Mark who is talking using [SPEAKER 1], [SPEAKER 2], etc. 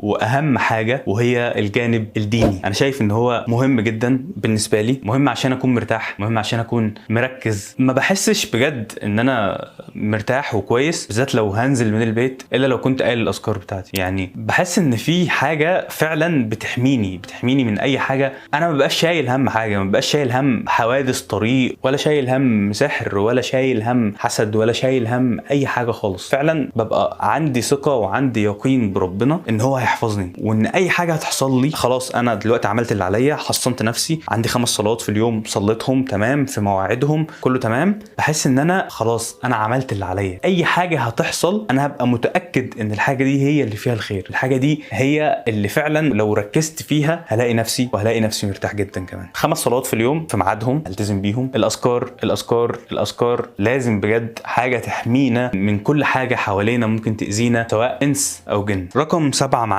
[SPEAKER 1] واهم حاجة وهي الجانب الديني. انا شايف ان هو مهم جدا بالنسبة لي، مهم عشان اكون مرتاح، مهم عشان اكون مركز. ما بحسش بجد ان انا مرتاح وكويس بالذات لو هنزل من البيت الا لو كنت قايل الاذكار بتاعتي. يعني بحس ان في حاجة فعلا بتحميني من اي حاجة. انا ما ببقاش شايل هم حاجة، ما ببقاش شايل هم حوادث طريق، ولا شايل هم سحر، ولا شايل هم حسد، ولا شايل هم اي حاجة خالص. فعلا ببقى عندي ثقة وعندي يقين بربنا ان هو هيحفظني، وان اي حاجة هتحصل لي خلاص انا دلوقتي عملت اللي عليا، حصنت نفسي، عندي 5 صلوات في اليوم صليتهم تمام في مواعيدهم كله تمام. بحس ان انا خلاص انا عملت اللي عليا، اي حاجة هتحصل انا هبقى متاكد ان الحاجة دي هي اللي فيها الخير، الحاجة دي هي اللي فعلا لو ركزت فيها هلاقي نفسي، وهلاقي نفسي مرتاح جدا. كمان 5 صلوات في اليوم في ميعادهم التزم بيهم. الاذكار الاذكار الاذكار لازم بجد حاجة تحمينا من كل حاجة حوالينا ممكن تاذينا سواء انس او جن. رقم 7 معانا